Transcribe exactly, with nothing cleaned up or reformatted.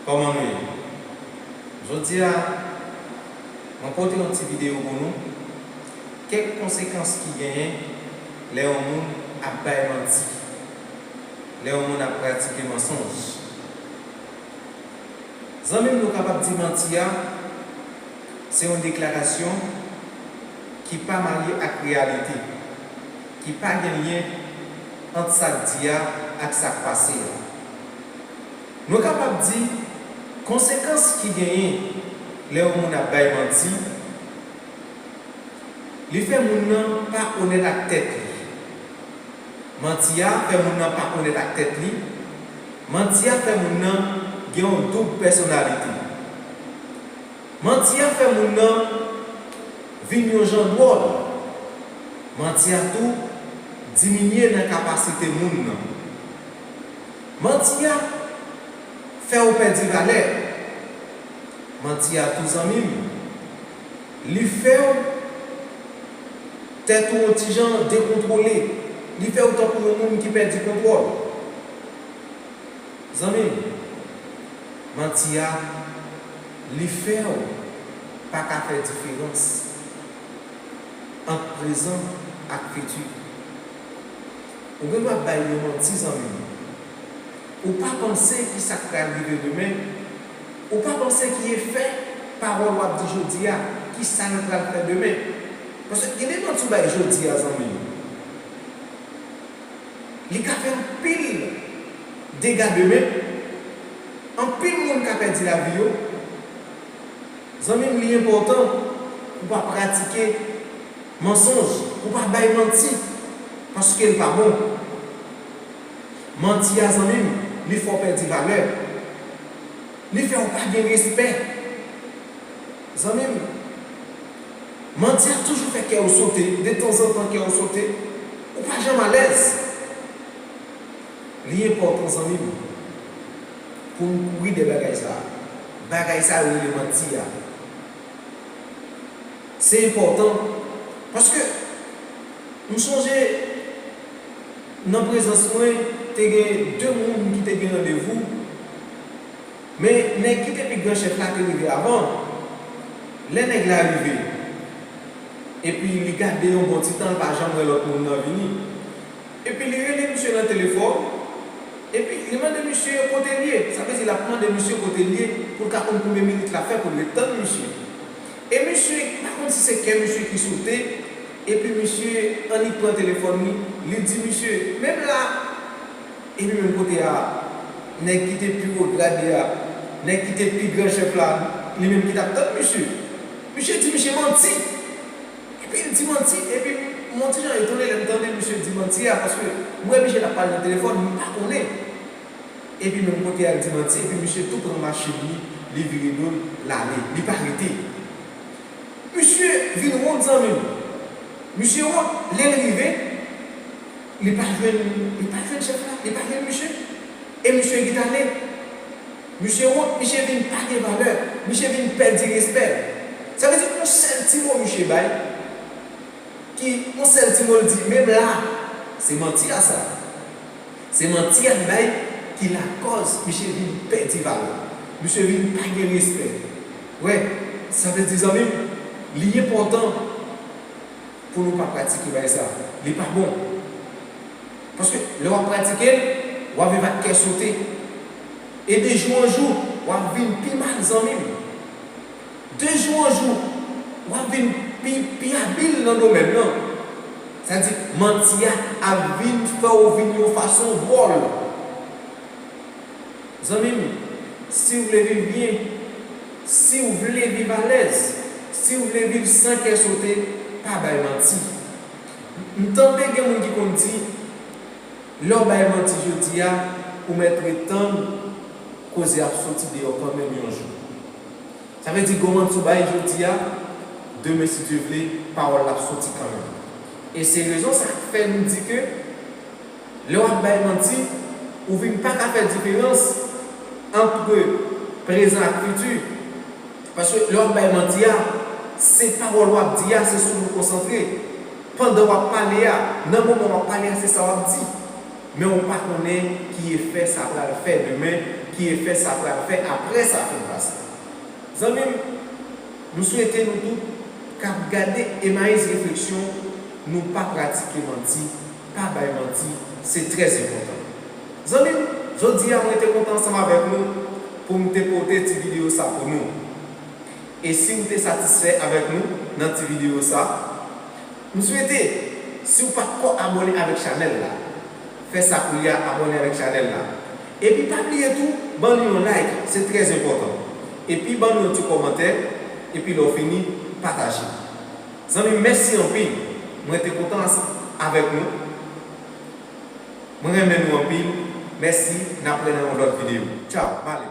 Kòman nou ye? Jodi a, mwen pote yon ti videyo pou nou. Kèk konsekans ki genyen lè yon moun ap bay manti, lè yon moun ap pratike mansonj. Zanmi m, nou kapab di manti a, se yon deklarasyon ki pa marye ak reyalite, ki pa gen lyen ant sa k di a ak sa k pase a. Nou kapab di konsekans ki genyen lè yon moun ap bay manti, li fè moun nan pa onèt ak tèt li. Manti a fè moun nan pa onèt ak tèt li. Manti a fè moun nan gen yon doub pèsonalite. Manti a fè moun nan vin yon jan dwòl. Manti a tou diminye nan kapasite moun nan. Manti a fè w pèdi valè. Manti a tou, zanmi m, li fè w tèt ou yon ti jan dekontwole. Li fè w tankou yon moun ki pèdi kontwòl. Zanmi m, manti a, li fè w pa ka fè diferans ant prezan ak fiti. Ou gen dwa bay yon manti, zanmi m. Ou pa panse ki sa k pral rive demen. Ou pa panse ki efè pawòl w ap di jodi a, ki sa l pral fè demen. Paske gen de manti w bay jodi a, zanmi m, li ka fè anpil dega demen. Anpil moun ka pèdi lavi yo. Zanmi m, li enpòtan pou w pa pratike mansonj, pou w pa bay manti, paske l pa bon. Manti a, zanmi m, li fè w pèdi valè. Li fè w pa gen respè. Zanmi m, manti a toujou fè kè w sote, detanzantan kè w sote, ou pa janm alèz. Li enpòtan, zanmi m, pou n kouri dèyè bagay sa a. Bagay sa a yo rele manti a. Se enpòtan, paske m sonje nan prezans mwen, te gen de moun ki te gen randevou, men nèg ki te pi gran chèf la te rive avan. Lè nèg la rive, epi li gade yon bon ti tan, l pa janm wè lòt moun nan vini. Epi li rele misye nan telefòn, epi li mande misye kote l ye. Sa vle di l ap mande misye kote l ye pou l ka konn konbyen minit l ap fè pou l ret tann misye. E misye, m pa konn si se kè misye ki sote, epi misye annik pran telefòn li, li di misye, "Menm la." Epi menm kote a, nèg ki te pi wo grade a, nèg ki te pi gran chèf la, li menm ki t ap tann misye. Misye di misye manti. Epi l di manti, epi m yon ti jan etone lè m tande misye di manti a, paske m wè misye t ap pale nan telefòn, m pa konnen. Epi menm kote a, l di manti, epi misye tou pran machin li, li vire do l, l ale, li pa rete. Misye vin wont, zanmi m. Misye wont, lè l rive, li pa jwenn, li pa jwenn chèf la, li pa jwenn misye. E misye ki t ale. Misye wont, misye vin pa gen valè, misye vin pèdi respè. Sa vle di, yon sèl ti mo misye bay, ki, yon sèl ti mo l di, menm la, se manti a sa. Se manti a l bay ki lakòz misye vin pèdi valè. Misye vin pa gen respè. Wè, sa vle di, zanmi m, li enpòtan pou nou pa pratike bagay sa. Li pa bon. Paske lè w ap pratike l, w ap viv ak kè sote. E de jou an jou, w ap vin pi mal, zanmi m. De jou an jou, w ap vin pi, pi abil nan domèn nan. Sa di, manti a ap vin fè w vin yon fason dwòl. Zanmi m, si w vle viv byen, si w vle viv alèz, si w vle viv san kè sote, pa bay manti. M tande gen moun ki konn di, lè w bay manti jodi a, ou mèt ret tann, koze ap soti deyò kanmenm yon jou. Sa vle di, gon manti w bay jodi a, demen, si Dye vle, pawòl la ap soti kanmenm. E se rezon sa k fè nou di ke lè w ap bay manti, ou vin pa ka fè diferans ant prezan ak fiti. Paske lè w ap bay manti a, se pawòl w ap di a, se sou li w konsantre. Pandan w ap pale a, nan moman w ap pale a, se sa w ap di. Men ou pa konnen ki efè sa pral fè demen, ki efè sa pral fè apre sa fin pase. Zanmi m, m swete nou tout k ap gade Emmaüs Refleksyon, nou pa pratike manti, pa bay manti, se trè enpòtan. Zanmi m, jodi a mwen te kontan ansanm avèk nou pou m te pote ti videyo sa pou nou. E si w te satisfè avèk nou nan ti videyo sa, m swete, si w pa t ko abòne avèk chanèl la, fè sa koulye a, abòne avèk chanèl la. Epi pa bliye tou, ban nou yon like, se trè enpòtan. Epi ban nou yon ti kòmantè, epi lè w fini, pataje. Zanmi m, mèsi anpil. Mwen te kontan avèk nou. Mwen renmen nou anpil. Mèsi, n ap wè nan yon lòt videyo. Tchaw, m ale.